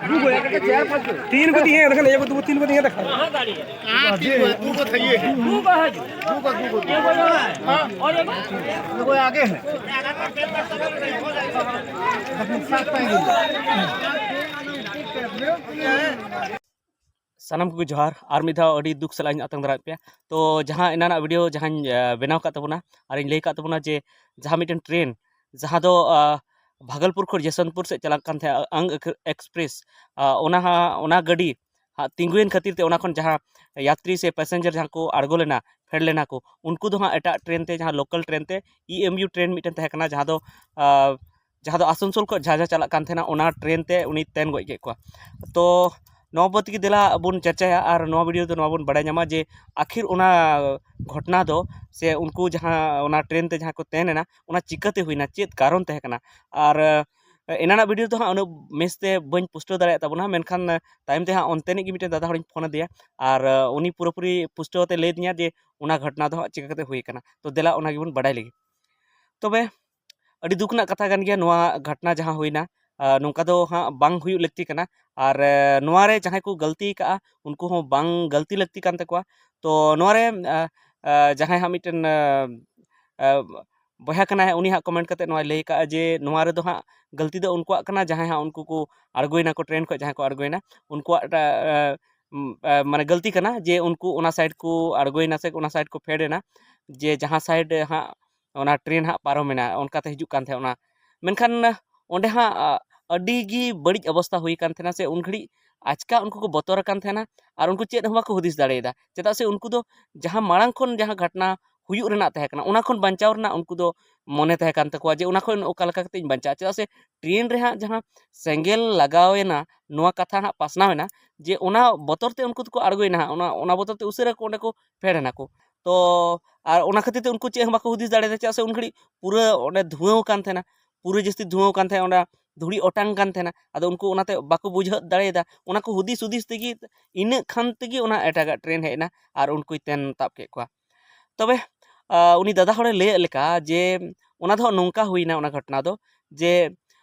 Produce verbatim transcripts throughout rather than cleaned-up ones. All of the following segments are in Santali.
तीन को दिए हैं, देखो, एक को, दो को, तीन को दिए हैं, देखो। हाँ, तीन को, दो को था ये। दो को है जी। दो को, दो को, दो को। और एक को? दो को आगे है। ᱥᱟᱱᱟᱢ ᱠᱚᱜᱮ ᱡᱚᱦᱟᱨ᱾ ᱟᱨ ᱢᱤᱫ ᱫᱷᱟᱣ ᱟᱹᱰᱤ ᱫᱩᱠ ᱥᱟᱞᱟᱜ ᱤᱧ ᱟᱛᱟᱝ ᱫᱟᱨᱟᱢᱮᱫ ᱯᱮᱭᱟ᱾ ᱛᱚ ᱡᱟᱦᱟᱸ ᱮᱱᱟᱱᱟᱜ ᱵᱷᱤᱰᱤᱭᱳ ᱡᱟᱦᱟᱸᱧ ᱵᱮᱱᱟᱣ ᱠᱟᱜ ᱛᱟᱵᱚᱱᱟ ᱟᱨᱤᱧ ᱞᱟᱹᱭ ᱠᱟᱜ ᱛᱟᱵᱚᱱᱟ ᱡᱮ ᱡᱟᱦᱟᱸ ᱢᱤᱫᱴᱮᱱ ᱴᱨᱮᱱ ᱡᱟᱦᱟᱸ ᱫᱚ ᱵᱷᱟᱜᱚᱞᱯᱩᱨ ᱠᱷᱚᱱ ᱡᱚᱥᱣᱚᱱᱛᱯᱩᱨ ᱥᱮᱫ ᱪᱟᱞᱟᱜ ᱠᱟᱱ ᱛᱟᱦᱮᱸᱫ ᱟᱝ ᱮᱠᱥᱯᱨᱮᱥ, ᱚᱱᱟ ᱦᱟᱸᱜ, ᱚᱱᱟ ᱜᱟᱹᱰᱤ ᱦᱟᱸᱜ ᱛᱤᱸᱜᱩᱭᱮᱱ ᱠᱷᱟᱹᱛᱤᱨ ᱛᱮ ᱚᱱᱟ ᱠᱷᱚᱱ ᱡᱟᱦᱟᱸ ᱭᱟᱛᱨᱤ ᱥᱮ ᱯᱮᱥᱮᱧᱡᱟᱨ ᱡᱟᱦᱟᱸ ᱠᱚ ᱟᱬᱜᱚ ᱞᱮᱱᱟ, ᱯᱷᱮᱰ ᱞᱮᱱᱟ ᱠᱚ, ᱩᱱᱠᱩ ᱫᱚ ᱦᱟᱸᱜ ᱮᱴᱟᱜ ᱴᱨᱮᱱ ᱛᱮ, ᱡᱟᱦᱟᱸ ᱞᱳᱠᱟᱞ ᱴᱨᱮᱱ ᱛᱮ, ᱤ ᱮᱢ ᱭᱩ ᱴᱨᱮᱱ ᱢᱤᱫᱴᱮᱱ ᱛᱟᱦᱮᱸ ᱠᱟᱱᱟ, ᱡᱟᱦᱟᱸ ᱫᱚ ᱡᱟᱦᱟᱸ ᱫᱚ ᱟᱥᱟᱱᱥᱳᱞ ᱠᱷᱚᱱ ᱡᱷᱟᱡᱟ ᱪᱟᱞᱟᱜ ᱠᱟᱱ ᱛᱟᱦᱮᱱᱟ, ᱚᱱᱟ ᱴᱨᱮᱱ ᱛᱮ ᱩᱱᱤ ᱛᱮᱱ ᱜᱚᱡ ᱠᱮᱫ ᱠᱚᱣᱟ᱾ ᱛᱚ ᱱᱚᱣᱟ ᱵᱟᱵᱚᱫ ᱛᱮᱜᱮ ᱫᱮᱞᱟ ᱵᱚᱱ ᱪᱟᱨᱪᱟᱭᱟ ᱟᱨ ᱱᱚᱣᱟ ᱵᱷᱤᱰᱤᱭᱳ ᱫᱚ ᱱᱚᱣᱟ ᱵᱚᱱ ᱵᱟᱲᱟᱭ ᱧᱟᱢᱟ ᱡᱮ ᱟᱠᱷᱤᱨ ᱚᱱᱟ ᱜᱷᱚᱴᱱᱟ ᱫᱚ ᱥᱮ ᱩᱱᱠᱩ ᱡᱟᱦᱟᱸ ᱚᱱᱟ ᱴᱨᱮᱱ ᱛᱮ ᱡᱟᱦᱟᱸ ᱠᱚ ᱛᱮᱱ ᱮᱱᱟ, ᱚᱱᱟ ᱪᱤᱠᱟᱹᱛᱮ ᱦᱩᱭᱱᱟ, ᱪᱮᱫ ᱠᱟᱨᱚᱱ ᱛᱟᱦᱮᱸ ᱠᱟᱱᱟ᱾ ᱟᱨ ᱮᱱᱟᱱᱟᱜ ᱵᱷᱤᱰᱤᱭᱳ ᱫᱚ ᱦᱟᱸᱜ ᱩᱱᱟᱹᱜ ᱢᱮᱥ ᱛᱮ ᱵᱟᱹᱧ ᱯᱩᱥᱴᱟᱹᱣ ᱫᱟᱲᱮᱭᱟᱜ ᱛᱟᱵᱚᱱᱟ, ᱢᱮᱱᱠᱷᱟᱱ ᱛᱟᱭᱚᱢ ᱛᱮ ᱦᱟᱸᱜ ᱚᱱᱛᱮᱱᱤᱡ ᱜᱮ ᱢᱤᱫᱴᱮᱱ ᱫᱟᱫᱟ ᱦᱚᱲᱤᱧ ᱯᱷᱳᱱ ᱟᱫᱮᱭᱟ ᱟᱨ ᱩᱱᱤ ᱯᱩᱨᱟᱹᱯᱩᱨᱤ ᱯᱩᱥᱴᱟᱹᱣ ᱟᱛᱮ ᱞᱟᱹᱭ ᱟᱹᱫᱤᱧᱟ ᱡᱮ ᱚᱱᱟ ᱜᱷᱚᱴᱱᱟ ᱫᱚ ᱦᱟᱸᱜ ᱪᱤᱠᱟᱹ ᱠᱟᱛᱮ ᱦᱩᱭ ᱠᱟᱱᱟ᱾ ᱛᱚ ᱫᱮᱞᱟ ᱚᱱᱟ ᱜᱮᱵᱚᱱ ᱵᱟᱲᱟᱭ ᱞᱮᱜᱮ᱾ ᱛᱚᱵᱮ ᱟᱹᱰᱤ ᱫᱩᱠ ᱨᱮᱱᱟᱜ ᱠᱟᱛᱷᱟ ᱠᱟᱱ ᱜᱮᱭᱟ ᱱᱚᱣᱟ ᱜᱷᱚᱴᱱᱟ ᱡᱟᱦᱟᱸ ᱦᱩᱭᱱᱟ᱾ ᱟᱨ ᱱᱚᱝᱠᱟ ᱫᱚ ᱦᱟᱸᱜ ᱵᱟᱝ ᱦᱩᱭᱩᱜ ᱞᱟᱹᱠᱛᱤ ᱠᱟᱱᱟ᱾ ᱟᱨ ᱮ, ᱱᱚᱣᱟ ᱨᱮ ᱡᱟᱦᱟᱸᱭ ᱠᱚ ᱜᱟᱹᱞᱛᱤ ᱠᱟᱜᱼᱟ, ᱩᱱᱠᱩ ᱦᱚᱸ ᱵᱟᱝ ᱜᱟᱹᱞᱛᱤ ᱞᱟᱹᱠᱛᱤ ᱠᱟᱱ ᱛᱟᱠᱚᱣᱟ᱾ ᱛᱚ ᱱᱚᱣᱟ ᱨᱮ ᱮ, ᱮ, ᱡᱟᱦᱟᱸᱭ ᱦᱟᱸᱜ ᱢᱤᱫᱴᱮᱱ ᱮ, ᱮ, ᱵᱚᱭᱦᱟ ᱠᱟᱱᱟᱭ, ᱩᱱᱤ ᱦᱟᱸᱜ ᱠᱚᱢᱮᱱᱴ ᱠᱟᱛᱮ ᱱᱚᱣᱟᱭ ᱞᱟᱹᱭ ᱠᱟᱜᱼᱟ ᱡᱮ ᱱᱚᱣᱟ ᱨᱮᱫᱚ ᱦᱟᱸᱜ ᱜᱟᱹᱞᱛᱤ ᱫᱚ ᱩᱱᱠᱩᱣᱟᱜ ᱠᱟᱱᱟ, ᱡᱟᱦᱟᱸᱭ ᱦᱟᱸᱜ ᱩᱱᱠᱩ ᱠᱚ ᱟᱬᱜᱚᱭᱮᱱᱟᱠᱚ, ᱴᱨᱮᱱ ᱠᱷᱚᱱ ᱡᱟᱦᱟᱸᱭ ᱠᱚ ᱟᱬᱜᱚᱭᱮᱱᱟ, ᱩᱱᱠᱩᱣᱟᱜ ᱮᱴᱟᱜ, ᱮ, ᱩᱢ, ᱮ, ᱢᱟᱱᱮ ᱜᱟᱹᱞᱛᱤ ᱠᱟᱱᱟ ᱡᱮ ᱩᱱᱠᱩ ᱚᱱᱟ ᱥᱟᱭᱤᱰ ᱠᱚ ᱟᱬᱜᱚᱭᱮᱱᱟ ᱥᱮ ᱚᱱᱟ ᱥᱟᱭᱤᱰ ᱠᱚ ᱯᱷᱮᱰ ᱮᱱᱟ, ᱡᱮ ᱡᱟᱦᱟᱸ ᱥᱟᱭᱤᱰ ᱦᱟᱸᱜ ᱚᱱᱟ ᱴᱨᱮᱱ ᱦᱟᱸᱜ ᱯᱟᱨᱚᱢᱮᱱᱟ, ᱚᱱᱠᱟᱛᱮ ᱦᱤᱡᱩᱜ ᱠᱟᱱ ᱛᱟᱦᱮᱸᱫ ᱚᱱᱟ᱾ ᱢᱮᱱᱠᱷᱟᱱ ᱚᱸᱰᱮ ᱦᱟᱸᱜ, ᱟ, ᱟᱹᱰᱤ ᱜᱮ ᱵᱟᱹᱲᱤᱡ ᱚᱵᱚᱥᱛᱟ ᱦᱩᱭ ᱠᱟᱱ ᱛᱟᱦᱮᱱᱟ, ᱥᱮ ᱩᱱ ᱜᱷᱟᱹᱲᱤᱡ ᱟᱪᱠᱟ ᱩᱱᱠᱩ ᱠᱚ ᱵᱚᱛᱚᱨ ᱟᱠᱟᱱ ᱛᱟᱦᱮᱱᱟ ᱟᱨ ᱩᱱᱠᱩ ᱪᱮᱫ ᱦᱚᱸ ᱵᱟᱠᱚ ᱦᱩᱫᱤᱥ ᱫᱟᱲᱮᱭᱟᱫᱟ᱾ ᱪᱮᱫᱟᱜ ᱥᱮ ᱩᱱᱠᱩ ᱫᱚ ᱡᱟᱦᱟᱸ ᱢᱟᱲᱟᱝ ᱠᱷᱚᱱ ᱡᱟᱦᱟᱸ ᱜᱷᱚᱴᱱᱟ ᱦᱩᱭᱩᱜ ᱨᱮᱱᱟᱜ ᱛᱟᱦᱮᱸ ᱠᱟᱱᱟ, ᱚᱱᱟ ᱠᱷᱚᱱ ᱵᱟᱧᱪᱟᱣ ᱨᱮᱱᱟᱜ ᱩᱱᱠᱩ ᱫᱚ ᱢᱚᱱᱮ ᱛᱟᱦᱮᱸ ᱠᱟᱱ ᱛᱟᱠᱚᱣᱟ ᱡᱮ ᱚᱱᱟ ᱠᱷᱚᱱ ᱚᱠᱟ ᱞᱮᱠᱟ ᱠᱟᱛᱮ ᱤᱧ ᱵᱟᱧᱪᱟᱜᱼᱟ᱾ ᱪᱮᱫᱟᱜ ᱥᱮ ᱴᱨᱮᱱ ᱨᱮ ᱦᱟᱸᱜ ᱡᱟᱦᱟᱸ ᱥᱮᱸᱜᱮᱞ ᱞᱟᱜᱟᱣ ᱮᱱᱟ, ᱱᱚᱣᱟ ᱠᱟᱛᱷᱟ ᱦᱟᱸᱜ ᱯᱟᱥᱱᱟᱣ ᱮᱱᱟ, ᱡᱮ ᱚᱱᱟ ᱵᱚᱛᱚᱨ ᱛᱮ ᱩᱱᱠᱩ ᱫᱚᱠᱚ ᱟᱬᱜᱚᱭᱮᱱᱟ ᱦᱟᱸᱜ, ᱚᱱᱟ, ᱚᱱᱟ ᱵᱚᱛᱚᱨ ᱛᱮ ᱩᱥᱟᱹᱨᱟ ᱠᱚ ᱚᱸᱰᱮ ᱠᱚ ᱯᱷᱮᱰ ᱮᱱᱟ ᱠᱚ᱾ ᱛᱚ ᱟᱨ ᱚᱱᱟ ᱠᱷᱟᱹᱛᱤᱨ ᱛᱮ ᱩᱱᱠᱩ ᱪᱮᱫ ᱦᱚᱸ ᱵᱟᱠᱚ ᱦᱩᱫᱤᱥ ᱫᱟᱲᱮᱭᱟᱫᱟ, ᱪᱮᱫᱟᱜ ᱥᱮ ᱩᱱ ᱜᱷᱟᱹᱲᱤᱡ ᱯᱩᱨᱟᱹ ᱚᱸᱰᱮ ᱫᱷᱩᱣᱟᱹᱣ ᱠᱟᱱ ᱛᱟᱦᱮᱱᱟ, ᱯᱩᱨᱟᱹ ᱡᱟᱹᱥᱛᱤ ᱫᱷᱩᱣᱟᱹᱣ ᱠᱟᱱ ᱛᱟᱦᱮᱱᱟ, ᱚᱸᱰᱮ ᱫᱷᱩᱲᱤ ᱚᱴᱟᱝ ᱠᱟᱱ ᱛᱟᱦᱮᱱᱟ᱾ ᱟᱫᱚ ᱩᱱᱠᱩ ᱚᱱᱟᱛᱮ ᱵᱟᱠᱚ ᱵᱩᱡᱷᱟᱹᱣ ᱫᱟᱲᱮᱭᱟᱫᱟ, ᱚᱱᱟ ᱠᱚ ᱦᱩᱫᱤᱥ ᱦᱩᱫᱤᱥ ᱛᱮᱜᱮ ᱤᱱᱟᱹᱜ ᱠᱷᱟᱱ ᱛᱮᱜᱮ ᱚᱱᱟ ᱮᱴᱟᱜᱟᱜ ᱴᱨᱮᱱ ᱦᱮᱡ ᱮᱱᱟ ᱟᱨ ᱩᱱᱠᱩᱭ ᱛᱮᱱ ᱛᱟᱵ ᱠᱮᱫ ᱠᱚᱣᱟ᱾ ᱛᱚᱵᱮ ᱟ, ᱩᱱᱤ ᱫᱟᱫᱟ ᱦᱚᱲᱮ ᱞᱟᱹᱭᱮᱫ ᱞᱮᱠᱟ ᱡᱮ ᱚᱱᱟ ᱫᱚ ᱦᱟᱸᱜ ᱱᱚᱝᱠᱟ ᱦᱩᱭᱱᱟ, ᱚᱱᱟ ᱜᱷᱚᱴᱚᱱᱟ ᱫᱚ ᱡᱮ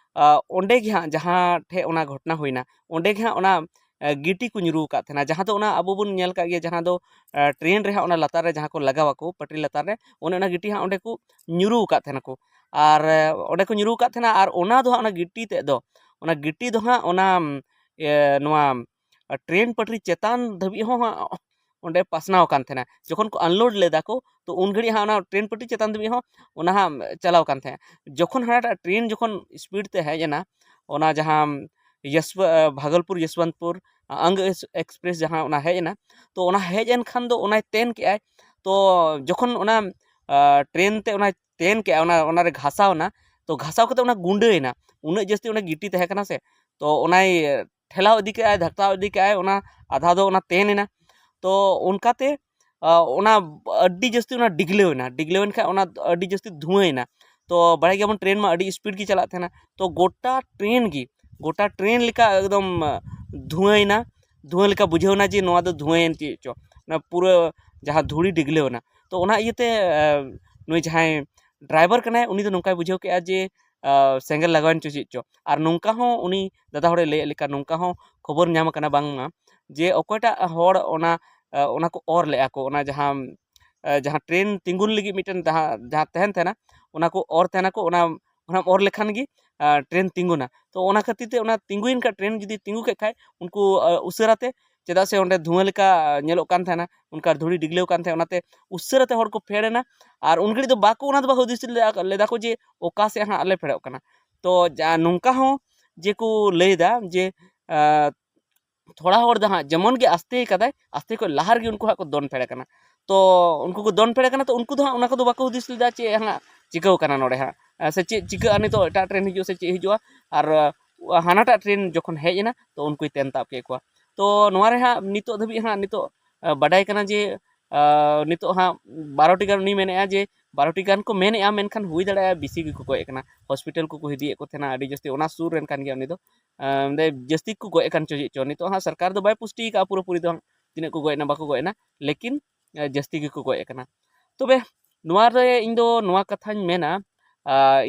ᱚᱸᱰᱮ ᱜᱮ ᱦᱟᱸᱜ ᱡᱟᱦᱟᱸ ᱴᱷᱮᱡ ᱚᱱᱟ ᱜᱷᱚᱴᱚᱱᱟ ᱦᱩᱭᱱᱟ, ᱚᱸᱰᱮ ᱜᱮ ᱦᱟᱸᱜ ᱚᱱᱟ ᱜᱤᱴᱤ ᱠᱚ ᱧᱩᱨᱩ ᱟᱠᱟᱫ ᱛᱟᱦᱮᱱᱟ, ᱡᱟᱦᱟᱸ ᱫᱚ ᱚᱱᱟ ᱟᱵᱚ ᱵᱚᱱ ᱧᱮᱞ ᱠᱟᱜ ᱜᱮᱭᱟ, ᱡᱟᱦᱟᱸ ᱫᱚ ᱴᱨᱮᱱ ᱨᱮ ᱦᱟᱸᱜ ᱚᱱᱟ ᱞᱟᱛᱟᱨ ᱨᱮ ᱡᱟᱦᱟᱸ ᱠᱚ ᱞᱟᱜᱟᱣ ᱟᱠᱚ ᱯᱟᱹᱴᱨᱤ ᱞᱟᱛᱟᱨ ᱨᱮ, ᱚᱱᱮ ᱚᱱᱟ ᱜᱤᱴᱤ ᱦᱟᱸᱜ ᱚᱸᱰᱮ ᱠᱚ ᱧᱩᱨᱩ ᱟᱠᱟᱫ ᱛᱟᱦᱮᱱᱟ ᱠᱚ᱾ ᱟᱨ ᱚᱸᱰᱮ ᱠᱚ ᱧᱩᱨᱩ ᱟᱠᱟᱫ ᱛᱟᱦᱮᱱᱟ, ᱟᱨ ᱚᱱᱟ ᱫᱚ ᱦᱟᱸᱜ ᱚᱱᱟ ᱜᱤᱴᱤ ᱛᱮᱫ ᱫᱚ, ᱚᱱᱟ ᱜᱤᱴᱤ ᱫᱚ ᱦᱟᱸᱜ ᱚᱱᱟ ᱤᱭᱟᱹ, ᱱᱚᱣᱟ ᱴᱨᱮᱱ ᱯᱟᱹᱴᱨᱤ ᱪᱮᱛᱟᱱ ᱫᱷᱟᱹᱵᱤᱡ ᱦᱚᱸ ᱦᱟᱸᱜ ᱚᱸᱰᱮ ᱯᱟᱥᱱᱟᱣ ᱟᱠᱟᱱ ᱛᱟᱦᱮᱱᱟ᱾ ᱡᱚᱠᱷᱚᱱ ᱠᱚ ᱟᱱᱞᱳᱰ ᱞᱮᱫᱟ ᱠᱚ, ᱛᱚ ᱩᱱ ᱜᱷᱟᱹᱲᱤᱡ ᱦᱟᱸᱜ ᱚᱱᱟ ᱴᱨᱮᱱ ᱯᱟᱹᱴᱨᱤ ᱪᱮᱛᱟᱱ ᱫᱷᱟᱹᱵᱤᱡ ᱦᱚᱸ ᱚᱱᱟ ᱦᱟᱸᱜ ᱪᱟᱞᱟᱣ ᱟᱠᱟᱱ ᱛᱟᱦᱮᱸᱫ᱾ ᱡᱚᱠᱷᱚᱱ ᱦᱟᱱᱟᱴᱟᱜ ᱴᱨᱮᱱ ᱡᱚᱠᱷᱚᱱ ᱥᱯᱤᱰ ᱛᱮ ᱦᱮᱡ ᱮᱱᱟ, ᱚᱱᱟ ᱡᱟᱦᱟᱸ ᱭᱚᱥᱣ-, ᱵᱷᱟᱜᱚᱞᱯᱩᱨ ᱭᱚᱥᱣᱚᱱᱛᱯᱩᱨ ᱟᱝᱜ ᱮᱠᱥ-, ᱮᱠᱥᱯᱨᱮᱥ ᱡᱟᱦᱟᱸ ᱚᱱᱟ ᱦᱮᱡ ᱮᱱᱟ, ᱛᱚ ᱚᱱᱟ ᱦᱮᱡ ᱮᱱ ᱠᱷᱟᱱ ᱫᱚ ᱚᱱᱟᱭ ᱛᱮᱱ ᱠᱮᱜᱼᱟᱭ᱾ ᱛᱚ ᱡᱚᱠᱷᱚᱱ ᱚᱱᱟ ᱴᱨᱮᱱ ᱛᱮ ᱚᱱᱟᱭ ᱛᱮᱱ ᱠᱮᱜᱼᱟ, ᱚᱱᱟ, ᱚᱱᱟᱨᱮ ᱜᱷᱟᱥᱟᱣ ᱮᱱᱟ, ᱛᱚ ᱜᱷᱟᱥᱟᱣ ᱠᱟᱛᱮ ᱚᱱᱟ ᱜᱩᱸᱰᱟᱹᱭᱮᱱᱟ, ᱩᱱᱟᱹᱜ ᱡᱟᱹᱥᱛᱤ ᱚᱱᱟ ᱜᱤᱴᱤ ᱛᱟᱦᱮᱸ ᱠᱟᱱᱟ ᱥᱮ, ᱛᱚ ᱚᱱᱟᱭ ᱴᱷᱮᱞᱟᱣ ᱤᱫᱤ ᱠᱮᱜᱼᱟᱭ, ᱫᱷᱟᱠᱛᱟᱣ ᱤᱫᱤ ᱠᱮᱜᱼᱟᱭ, ᱚᱱᱟ ᱟᱫᱷᱟ ᱫᱚ ᱚᱱᱟ ᱛᱮᱱ ᱮᱱᱟ᱾ ᱛᱚ ᱚᱱᱠᱟᱛᱮ ᱚᱱᱟ ᱟᱹᱰᱤ ᱡᱟᱹᱥᱛᱤ ᱚᱱᱟ ᱰᱤᱜᱽᱞᱟᱹᱣ ᱮᱱᱟ, ᱰᱤᱜᱽᱞᱟᱹᱣ ᱮᱱ ᱠᱷᱟᱡ ᱚᱱᱟ ᱟᱹᱰᱤ ᱡᱟᱹᱥᱛᱤ ᱫᱷᱩᱣᱟᱹ ᱮᱱᱟ᱾ ᱛᱚ ᱵᱟᱲᱟᱭ ᱜᱮᱭᱟᱵᱚᱱ ᱴᱨᱮᱱ ᱢᱟ ᱟᱹᱰᱤ ᱥᱯᱤᱰ ᱜᱮ ᱪᱟᱞᱟᱜ ᱛᱟᱦᱮᱱᱟ, ᱛᱚ ᱜᱚᱴᱟ ᱴᱨᱮᱱ ᱜᱮ, ᱜᱚᱴᱟ ᱴᱨᱮᱱ ᱞᱮᱠᱟ ᱮᱠᱫᱚᱢ ᱫᱷᱩᱣᱟᱹᱭᱮᱱᱟ, ᱫᱷᱩᱣᱟᱹ ᱞᱮᱠᱟ ᱵᱩᱡᱷᱟᱹᱣ ᱮᱱᱟ ᱡᱮ ᱱᱚᱣᱟ ᱫᱚ ᱫᱷᱩᱣᱟᱹᱭᱮᱱ ᱪᱮᱫ ᱪᱚ, ᱚᱱᱟ ᱯᱩᱨᱟᱹ ᱡᱟᱦᱟᱸ ᱫᱷᱩᱲᱤ ᱰᱤᱜᱽᱞᱟᱹᱣ ᱮᱱᱟ᱾ ᱛᱚ ᱚᱱᱟ ᱤᱭᱟᱹᱛᱮ ᱱᱩᱭ ᱡᱟᱦᱟᱸᱭ ᱰᱨᱟᱭᱵᱷᱟᱨ ᱠᱟᱱᱟᱭ, ᱩᱱᱤ ᱫᱚ ᱱᱚᱝᱠᱟᱭ ᱵᱩᱡᱷᱟᱹᱣ ᱠᱮᱜᱼᱟ ᱡᱮ ᱥᱮᱸᱜᱮᱞ ᱞᱟᱜᱟᱣᱮᱱ ᱪᱚ ᱪᱮᱫ ᱪᱚ᱾ ᱟᱨ ᱱᱚᱝᱠᱟ ᱦᱚᱸ ᱩᱱᱤ ᱫᱟᱫᱟ ᱦᱚᱲᱮ ᱞᱟᱹᱭᱮᱫ ᱞᱮᱠᱟ, ᱱᱚᱝᱠᱟ ᱦᱚᱸ ᱠᱷᱚᱵᱚᱨ ᱧᱟᱢ ᱟᱠᱟᱱᱟ ᱵᱟᱝᱢᱟ ᱡᱮ ᱚᱠᱚᱭᱴᱟᱜ ᱦᱚᱲ ᱚᱱᱟ, ᱚᱱᱟ ᱠᱚ ᱚᱨ ᱞᱮᱜᱼᱟ ᱠᱚ, ᱚᱱᱟ ᱡᱟᱦᱟᱸ, ᱡᱟᱦᱟᱸ ᱴᱨᱮᱱ ᱛᱤᱸᱜᱩᱱ ᱞᱟᱹᱜᱤᱫ ᱢᱤᱫᱴᱮᱱ ᱡᱟᱦᱟᱸ, ᱡᱟᱦᱟᱸ ᱛᱟᱦᱮᱱ ᱛᱟᱦᱮᱱᱟ, ᱚᱱᱟ ᱠᱚ ᱚᱨ ᱛᱟᱦᱮᱱᱟ ᱠᱚ, ᱚᱱᱟ, ᱚᱱᱟᱢ ᱚᱨ ᱞᱮᱠᱷᱟᱱ ᱜᱮ ᱴᱨᱮᱱ ᱛᱤᱸᱜᱩᱱᱟ᱾ ᱛᱚ ᱚᱱᱟ ᱠᱷᱟᱹᱛᱤᱨ ᱛᱮ ᱚᱱᱟ ᱛᱤᱸᱜᱩᱭᱮᱱ ᱠᱷᱟᱡ, ᱴᱨᱮᱱ ᱡᱩᱫᱤ ᱛᱤᱸᱜᱩ ᱠᱮᱫ ᱠᱷᱟᱡ, ᱩᱱᱠᱩ ᱩᱥᱟᱹᱨᱟ ᱛᱮ, ᱪᱮᱫᱟᱜ ᱥᱮ ᱚᱸᱰᱮ ᱫᱷᱩᱣᱟᱹ ᱞᱮᱠᱟ ᱧᱮᱞᱚᱜ ᱠᱟᱱ ᱛᱟᱦᱮᱱᱟ, ᱚᱱᱠᱟ ᱫᱷᱩᱲᱤ ᱰᱤᱜᱽᱞᱟᱹᱣ ᱠᱟᱱ ᱛᱟᱦᱮᱸᱫ, ᱚᱱᱟᱛᱮ ᱩᱥᱟᱹᱨᱟ ᱛᱮ ᱦᱚᱲ ᱠᱚ ᱯᱷᱮᱰ ᱮᱱᱟ᱾ ᱟᱨ ᱩᱱ ᱜᱷᱟᱹᱲᱤᱡ ᱫᱚ ᱵᱟᱠᱚ, ᱚᱱᱟ ᱫᱚ ᱵᱟᱠᱚ ᱦᱩᱫᱤᱥ ᱞᱮᱫᱟ, ᱞᱮᱫᱟ ᱠᱚ ᱡᱮ ᱚᱠᱟ ᱥᱮᱫ ᱦᱟᱸᱜ ᱞᱮ ᱯᱷᱮᱰᱚᱜ ᱠᱟᱱᱟ᱾ ᱛᱚ ᱡᱟ, ᱱᱚᱝᱠᱟ ᱦᱚᱸ ᱡᱮ ᱠᱚ ᱞᱟᱹᱭᱫᱟ ᱡᱮ ᱛᱷᱚᱲᱟ ᱦᱚᱲ ᱫᱚ ᱦᱟᱸᱜ ᱡᱮᱢᱚᱱ ᱜᱮ ᱟᱥᱛᱮ ᱠᱟᱫᱟᱭ, ᱟᱥᱛᱮ ᱠᱷᱚᱱ ᱞᱟᱦᱟ ᱨᱮᱜᱮ ᱩᱱᱠᱩ ᱦᱟᱸᱜ ᱠᱚ ᱫᱚᱱ ᱯᱷᱮᱰ ᱟᱠᱟᱱᱟ᱾ ᱛᱚ ᱩᱱᱠᱩ ᱠᱚ ᱫᱚᱱ ᱯᱷᱮᱰ ᱟᱠᱟᱱᱟ, ᱛᱚ ᱩᱱᱠᱩ ᱫᱚ ᱦᱟᱸᱜ ᱚᱱᱟ ᱠᱚᱫᱚ ᱵᱟᱠᱚ ᱦᱩᱫᱤᱥ ᱞᱮᱫᱟ ᱪᱮᱫ ᱦᱟᱸᱜ ᱪᱤᱠᱟᱹᱣ ᱠᱟᱱᱟ ᱱᱚᱰᱮ ᱦᱟᱸᱜ, ᱥᱮ ᱪᱮᱫ ᱪᱤᱠᱟᱹᱜᱼᱟ ᱱᱤᱛᱚᱜ, ᱮᱴᱟᱜ ᱴᱨᱮᱱ ᱦᱤᱡᱩᱜᱼᱟ ᱥᱮ ᱪᱮᱫ ᱦᱤᱡᱩᱜᱼᱟ᱾ ᱟᱨ ᱦᱟᱱᱟᱴᱟᱜ ᱴᱨᱮᱱ ᱡᱚᱠᱷᱚᱱ ᱦᱮᱡ ᱮᱱᱟ, ᱛᱚ ᱩᱱᱠᱩᱭ ᱛᱮᱱ ᱛᱟᱵ ᱠᱮᱫ ᱠᱚᱣᱟ᱾ ᱛᱚ ᱱᱚᱣᱟ ᱨᱮ ᱦᱟᱸᱜ ᱱᱤᱛᱚᱜ ᱫᱷᱟᱹᱵᱤᱡ ᱦᱟᱸᱜ ᱱᱤᱛᱚᱜ ᱵᱟᱰᱟᱭ ᱠᱟᱱᱟ ᱡᱮ ᱱᱤᱛᱚᱜ ᱦᱟᱸᱜ ᱵᱟᱨᱚ ᱴᱤ ᱜᱟᱱ ᱩᱱᱤ ᱢᱮᱱᱮᱫᱼᱟ ᱡᱮ ᱵᱟᱨᱚ ᱴᱤ ᱜᱟᱱ ᱠᱚ ᱢᱮᱱᱮᱫᱼᱟ, ᱢᱮᱱᱠᱷᱟᱱ ᱦᱩᱭ ᱫᱟᱲᱮᱭᱟᱜᱼᱟ ᱵᱮᱥᱤ ᱜᱮᱠᱚ ᱜᱚᱡ ᱟᱠᱟᱱᱟ᱾ ᱦᱚᱥᱯᱤᱴᱟᱞ ᱠᱚᱠᱚ ᱤᱫᱤᱭᱮᱫ ᱠᱚ ᱛᱟᱦᱮᱱᱟ, ᱟᱹᱰᱤ ᱡᱟᱹᱥᱛᱤ ᱚᱱᱟ ᱥᱩᱨ ᱨᱮᱱ ᱠᱟᱱ ᱜᱮᱭᱟ ᱩᱱᱤ ᱫᱚ᱾ ᱡᱟᱹᱥᱛᱤ ᱠᱚ ᱜᱚᱡ ᱟᱠᱟᱱ ᱪᱚ ᱪᱮᱫ ᱪᱚ᱾ ᱱᱤᱛᱚᱜ ᱦᱟᱸᱜ ᱥᱚᱨᱠᱟᱨ ᱫᱚ ᱵᱟᱭ ᱯᱩᱥᱴᱤ ᱟᱠᱟᱫᱼᱟ ᱯᱩᱨᱟᱹᱯᱩᱨᱤ ᱫᱚ ᱦᱟᱸᱜ ᱛᱤᱱᱟᱹᱜ ᱠᱚ ᱜᱚᱡ ᱮᱱᱟ ᱵᱟᱠᱚ ᱜᱚᱡ ᱮᱱᱟ, ᱞᱮᱠᱤᱱ ᱡᱟᱹᱥᱛᱤ ᱜᱮᱠᱚ ᱜᱚᱡ ᱟᱠᱟᱱᱟ᱾ ᱛᱚᱵᱮ ᱱᱚᱣᱟ ᱨᱮ ᱤᱧ ᱫᱚ ᱱᱚᱣᱟ ᱠᱟᱛᱷᱟᱧ ᱢᱮᱱᱟ,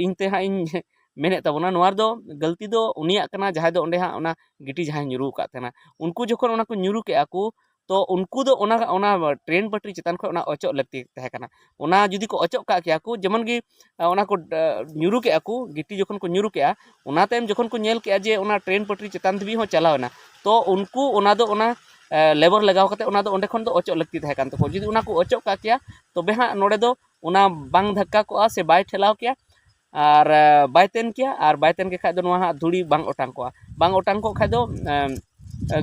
ᱤᱧ ᱛᱮ ᱦᱟᱸᱜ ᱤᱧ ᱢᱮᱱᱮᱫ ᱛᱟᱵᱚᱱᱟ, ᱱᱚᱣᱟ ᱨᱮᱫᱚ ᱜᱟᱹᱞᱛᱤ ᱫᱚ ᱩᱱᱤᱭᱟᱜ ᱠᱟᱱᱟ, ᱡᱟᱦᱟᱸᱭ ᱫᱚ ᱚᱸᱰᱮ ᱦᱟᱸᱜ ᱚᱱᱟ ᱜᱤᱴᱤ ᱡᱟᱦᱟᱸᱭ ᱧᱩᱨᱩ ᱟᱠᱟᱫ ᱛᱟᱦᱮᱱᱟ᱾ ᱩᱱᱠᱩ ᱡᱚᱠᱷᱚᱱ ᱚᱱᱟ ᱠᱚ ᱧᱩᱨᱩ ᱠᱮᱜᱼᱟ ᱠᱚ, ᱛᱚ ᱩᱱᱠᱩ ᱫᱚ ᱚᱱᱟ, ᱚᱱᱟ ᱴᱨᱮᱱ ᱯᱟᱹᱴᱨᱤ ᱪᱮᱛᱟᱱ ᱠᱷᱚᱱ ᱚᱱᱟ ᱚᱪᱚᱜ ᱞᱟᱹᱠᱛᱤ ᱛᱟᱦᱮᱸ ᱠᱟᱱᱟ᱾ ᱚᱱᱟ ᱡᱩᱫᱤ ᱠᱚ ᱚᱪᱚᱜ ᱠᱟᱜ ᱠᱮᱭᱟ ᱠᱚ, ᱡᱮᱢᱚᱱ ᱜᱮ, ᱟ, ᱚᱱᱟ ᱠᱚ, ᱟ, ᱧᱩᱨᱩ ᱠᱮᱜᱼᱟ ᱠᱚ, ᱜᱤᱴᱤ ᱡᱚᱠᱷᱚᱱ ᱠᱚ ᱧᱩᱨᱩ ᱠᱮᱜᱼᱟ, ᱚᱱᱟ ᱛᱟᱭᱚᱢ ᱡᱚᱠᱷᱚᱱ ᱠᱚ ᱧᱮᱞ ᱠᱮᱜᱼᱟ ᱡᱮ ᱚᱱᱟ ᱴᱨᱮᱱ ᱯᱟᱹᱴᱨᱤ ᱪᱮᱛᱟᱱ ᱫᱷᱟᱹᱵᱤᱡ ᱦᱚᱸ ᱪᱟᱞᱟᱣ ᱮᱱᱟ, ᱛᱚ ᱩᱱᱠᱩ ᱚᱱᱟ ᱫᱚ ᱚᱱᱟ, ᱟ, ᱞᱮᱵᱟᱨ ᱞᱟᱜᱟᱣ ᱠᱟᱛᱮ ᱚᱱᱟ ᱫᱚ ᱚᱸᱰᱮ ᱠᱷᱚᱱ ᱫᱚ ᱚᱪᱚᱜ ᱞᱟᱹᱠᱛᱤ ᱛᱟᱦᱮᱸ ᱠᱟᱱ ᱛᱟᱠᱚᱣᱟ᱾ ᱡᱩᱫᱤ ᱚᱱᱟ ᱠᱚ ᱚᱪᱚᱜ ᱠᱟᱜ ᱠᱮᱭᱟ, ᱛᱚᱵᱮ ᱦᱟᱸᱜ ᱱᱚᱰᱮ ᱫᱚ ᱚᱱᱟ ᱵᱟᱝ ᱫᱷᱟᱠᱠᱟ ᱠᱚᱜᱼᱟ ᱥᱮ ᱵᱟᱭ ᱴᱷᱮᱞᱟᱣ ᱠᱮᱭᱟ᱾ ᱟᱨ, ᱟ, ᱵᱟᱭ ᱛᱮᱱ ᱠᱮᱭᱟ, ᱟᱨ ᱵᱟᱭ ᱛᱮᱱ ᱠᱮ ᱠᱷᱟᱡ ᱫᱚ ᱱᱚᱣᱟ ᱦᱟᱸᱜ ᱫᱷᱩᱲᱤ ᱵᱟᱝ ᱚᱴᱟᱝ ᱠᱚᱜᱼᱟ᱾ ᱵᱟᱝ ᱚᱴᱟᱝ ᱠᱚᱜ ᱠᱷᱟᱡ ᱫᱚ, ᱮᱢ,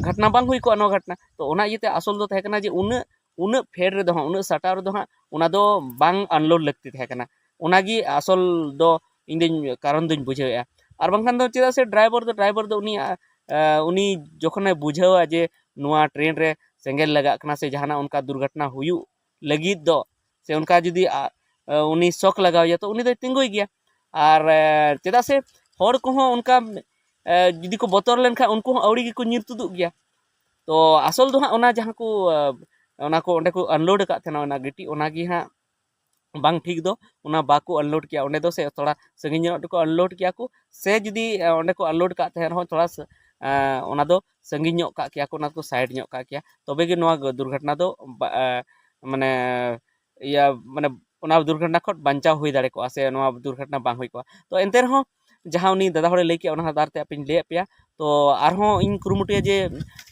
ᱜᱷᱚᱴᱱᱟ ᱵᱟᱝ ᱦᱩᱭ ᱠᱚᱜᱼᱟ ᱱᱚᱣᱟ ᱜᱷᱚᱴᱱᱟ᱾ ᱛᱚ ᱚᱱᱟ ᱤᱭᱟᱹᱛᱮ ᱟᱥᱚᱞ ᱫᱚ ᱛᱟᱦᱮᱸ ᱠᱟᱱᱟ ᱡᱮ ᱩᱱᱟᱹᱜ, ᱩᱱᱟᱹᱜ ᱯᱷᱮᱰ ᱨᱮᱫᱚ ᱦᱟᱸᱜ, ᱩᱱᱟᱹᱜ ᱥᱟᱴᱟᱣ ᱨᱮᱫᱚ ᱦᱟᱸᱜ ᱚᱱᱟ ᱫᱚ ᱵᱟᱝ ᱟᱱᱞᱳᱰ ᱞᱟᱹᱠᱛᱤ ᱛᱟᱦᱮᱸ ᱠᱟᱱᱟ᱾ ᱚᱱᱟᱜᱮ ᱟᱥᱚᱞ ᱫᱚ ᱤᱧ ᱫᱚᱧ, ᱠᱟᱨᱚᱱ ᱫᱚᱧ ᱵᱩᱡᱷᱟᱹᱣᱮᱫᱼᱟ᱾ ᱟᱨ ᱵᱟᱝᱠᱷᱟᱱ ᱫᱚ ᱪᱮᱫᱟᱜ ᱥᱮ ᱰᱨᱟᱭᱵᱷᱟᱨ ᱫᱚ, ᱰᱨᱟᱭᱵᱷᱟᱨ ᱫᱚ ᱩᱱᱤ, ᱟ, ᱩᱱᱤ ᱡᱚᱠᱷᱚᱱᱮ ᱵᱩᱡᱷᱟᱹᱣᱟ ᱡᱮ ᱱᱚᱣᱟ ᱴᱨᱮᱱ ᱨᱮ ᱥᱮᱸᱜᱮᱞ ᱞᱟᱜᱟᱜ ᱠᱟᱱᱟ ᱥᱮ ᱡᱟᱦᱟᱱᱟᱜ ᱚᱱᱠᱟ ᱫᱩᱨᱜᱷᱚᱴᱚᱱᱟ ᱦᱩᱭᱩᱜ ᱞᱟᱹᱜᱤᱫ ᱫᱚ, ᱥᱮ ᱚᱱᱠᱟ ᱡᱩᱫᱤ, ᱟ, ᱟ, ᱩᱱᱤ ᱥᱚᱠ ᱞᱟᱜᱟᱣ ᱮᱭᱟ, ᱛᱚ ᱩᱱᱤ ᱫᱚᱭ ᱛᱤᱸᱜᱩᱭ ᱜᱮᱭᱟ᱾ ᱟᱨ, ᱮ, ᱪᱮᱫᱟᱜ ᱥᱮ ᱦᱚᱲ ᱠᱚᱦᱚᱸ ᱚᱱᱠᱟ, ᱮ, ᱡᱩᱫᱤ ᱠᱚ ᱵᱚᱛᱚᱨ ᱞᱮᱱᱠᱷᱟᱱ ᱩᱱᱠᱩ ᱦᱚᱸ ᱟᱹᱣᱲᱤ ᱜᱮᱠᱚ ᱧᱤᱨ ᱛᱩᱫᱩᱜ ᱜᱮᱭᱟ᱾ ᱛᱚ ᱟᱥᱚᱞ ᱫᱚ ᱦᱟᱸᱜ ᱚᱱᱟ ᱡᱟᱦᱟᱸ ᱠᱚ, ᱮ, ᱚᱱᱟ ᱠᱚ ᱚᱸᱰᱮ ᱠᱚ ᱟᱱᱞᱳᱰ ᱟᱠᱟᱫ ᱛᱟᱦᱮᱱᱟ, ᱚᱱᱟ ᱜᱤᱴᱤ, ᱚᱱᱟᱜᱮ ᱦᱟᱸᱜ ᱵᱟᱝ ᱴᱷᱤᱠ ᱫᱚ᱾ ᱚᱱᱟ ᱵᱟᱠᱚ ᱟᱱᱞᱳᱰ ᱠᱮᱭᱟ ᱚᱸᱰᱮ ᱫᱚ, ᱥᱮ ᱛᱷᱚᱲᱟ ᱥᱟᱺᱜᱤᱧ ᱧᱚᱜ ᱨᱮᱠᱚ ᱟᱱᱞᱳᱰ ᱠᱮᱭᱟ ᱠᱚ, ᱥᱮ ᱡᱩᱫᱤ, ᱮ, ᱚᱸᱰᱮ ᱠᱚ ᱟᱱᱞᱳᱰ ᱠᱟᱜ ᱛᱟᱦᱮᱸ ᱨᱮᱦᱚᱸ ᱛᱷᱚᱲᱟ ᱥ-, ᱮ, ᱚᱱᱟ ᱫᱚ ᱥᱟᱺᱜᱤᱧ ᱧᱚᱜ ᱠᱟᱜ ᱠᱮᱭᱟ ᱠᱚ, ᱚᱱᱟ ᱠᱚ ᱥᱟᱭᱤᱰ ᱧᱚᱜ ᱠᱟᱜ ᱠᱮᱭᱟ, ᱛᱚᱵᱮ ᱜᱮ ᱱᱚᱣᱟ ᱫᱩᱨᱜᱷᱚᱴᱚᱱᱟ ᱫᱚ ᱵᱟ-, ᱮ, ᱢᱟᱱᱮ, ᱤᱭᱟᱹ, ᱢᱟᱱᱮ ᱚᱱᱟ ᱫᱩᱨᱜᱷᱚᱴᱚᱱᱟ ᱠᱷᱚᱱ ᱵᱟᱧᱪᱟᱣ ᱦᱩᱭ ᱫᱟᱲᱮ ᱠᱚᱜᱼᱟ, ᱥᱮ ᱱᱚᱣᱟ ᱫᱩᱨᱜᱷᱚᱴᱚᱱᱟ ᱵᱟᱝ ᱦᱩᱭ ᱠᱚᱜᱼᱟ᱾ ᱛᱚ ᱮᱱᱛᱮ ᱨᱮᱦᱚᱸ ᱡᱟᱦᱟᱸ ᱩᱱᱤ ᱫᱟᱫᱟ ᱦᱚᱲᱮ ᱞᱟᱹᱭ ᱠᱮᱜᱼᱟ, ᱚᱱᱟ ᱟᱫᱷᱟᱨ ᱛᱮ ᱟᱯᱮᱧ ᱞᱟᱹᱭᱟᱫ ᱯᱮᱭᱟ᱾ ᱛᱚ ᱟᱨᱦᱚᱸ ᱤᱧ ᱠᱩᱨᱩᱢᱩᱴᱩᱭᱟ ᱡᱮ,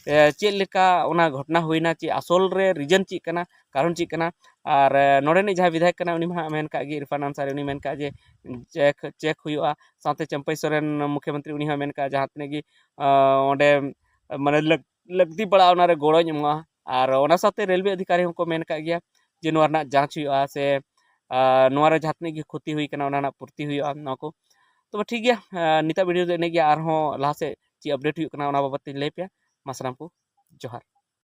ᱮ, ᱪᱮᱫ ᱞᱮᱠᱟ ᱚᱱᱟ ᱜᱷᱚᱴᱚᱱᱟ ᱦᱩᱭᱱᱟ, ᱪᱮᱫ ᱟᱥᱚᱞ ᱨᱮ ᱨᱤᱡᱚᱱ ᱪᱮᱫ ᱠᱟᱱᱟ, ᱠᱟᱨᱚᱱ ᱪᱮᱫ ᱠᱟᱱᱟ᱾ ᱟᱨ, ᱮ, ᱱᱚᱰᱮᱱᱤᱡ ᱡᱟᱦᱟᱸᱭ ᱵᱤᱫᱷᱟᱭᱚᱠ ᱠᱟᱱᱟᱭ, ᱩᱱᱤ ᱢᱟ ᱦᱟᱸᱜ ᱢᱮᱱ ᱠᱟᱜ ᱜᱮ, ᱤᱨᱯᱷᱟᱱ ᱟᱱᱥᱟᱨᱤ, ᱩᱱᱤ ᱢᱮᱱ ᱠᱟᱜ ᱡᱮ ᱪᱮᱠ, ᱪᱮᱠ ᱦᱩᱭᱩᱜᱼᱟ᱾ ᱥᱟᱶᱛᱮ ᱪᱟᱢᱯᱟᱹᱭ ᱥᱚᱨᱮᱱ ᱢᱩᱠᱷᱭᱚᱢᱚᱱᱛᱨᱤ, ᱩᱱᱤ ᱦᱚᱸ ᱢᱮᱱ ᱠᱟᱜᱼᱟ ᱡᱟᱦᱟᱸ ᱛᱤᱱᱟᱹᱜ ᱜᱮ, ᱟ, ᱚᱸᱰᱮ ᱢᱟᱱᱮ ᱞᱟᱹᱠ-, ᱞᱟᱹᱠᱛᱤ ᱯᱟᱲᱟᱜᱼᱟ, ᱚᱱᱟᱨᱮ ᱜᱚᱲᱚᱧ ᱮᱢᱚᱜᱼᱟ᱾ ᱟᱨ ᱚᱱᱟ ᱥᱟᱶᱛᱮ ᱨᱮᱞᱣᱮ ᱚᱫᱷᱤᱠᱟᱨᱤ ᱦᱚᱸᱠᱚ ᱢᱮᱱ ᱠᱟᱜ ᱜᱮᱭᱟ ᱡᱮ ᱱᱚᱣᱟ ᱨᱮᱱᱟᱜ ᱡᱟᱸᱪ ᱦᱩᱭᱩᱜᱼᱟ, ᱥᱮ, ᱟ, ᱱᱚᱣᱟ ᱨᱮ ᱡᱟᱦᱟᱸ ᱛᱤᱱᱟᱹᱜ ᱜᱮ ᱠᱷᱚᱛᱤ ᱦᱩᱭ ᱠᱟᱱᱟ, ᱚᱱᱟ ᱨᱮᱱᱟᱜ ᱯᱩᱨᱛᱤ ᱦᱩᱭᱩᱜᱼᱟ, ᱱᱚᱣᱟ ᱠᱚ᱾ ᱛᱚᱵᱮ ᱴᱷᱤᱠ ᱜᱮᱭᱟ, ᱟ, ᱱᱤᱛᱟᱜ ᱵᱷᱤᱰᱤᱭᱳ ᱫᱚ ᱤᱱᱟᱹᱜ ᱜᱮ᱾ ᱟᱨᱦᱚᱸ ᱞᱟᱦᱟ ᱥᱮᱫ ᱪᱮᱫ ᱟᱯᱰᱮᱴ ᱦᱩᱭᱩᱜ ᱠᱟᱱᱟ, ᱚᱱᱟ ᱵᱟᱵᱚᱫ ᱛᱤᱧ ᱞᱟᱹᱭ ᱯᱮᱭᱟ᱾ ᱢᱟ ᱥᱟᱱᱟᱢ ᱠᱚ ᱡᱚᱦᱟᱨ᱾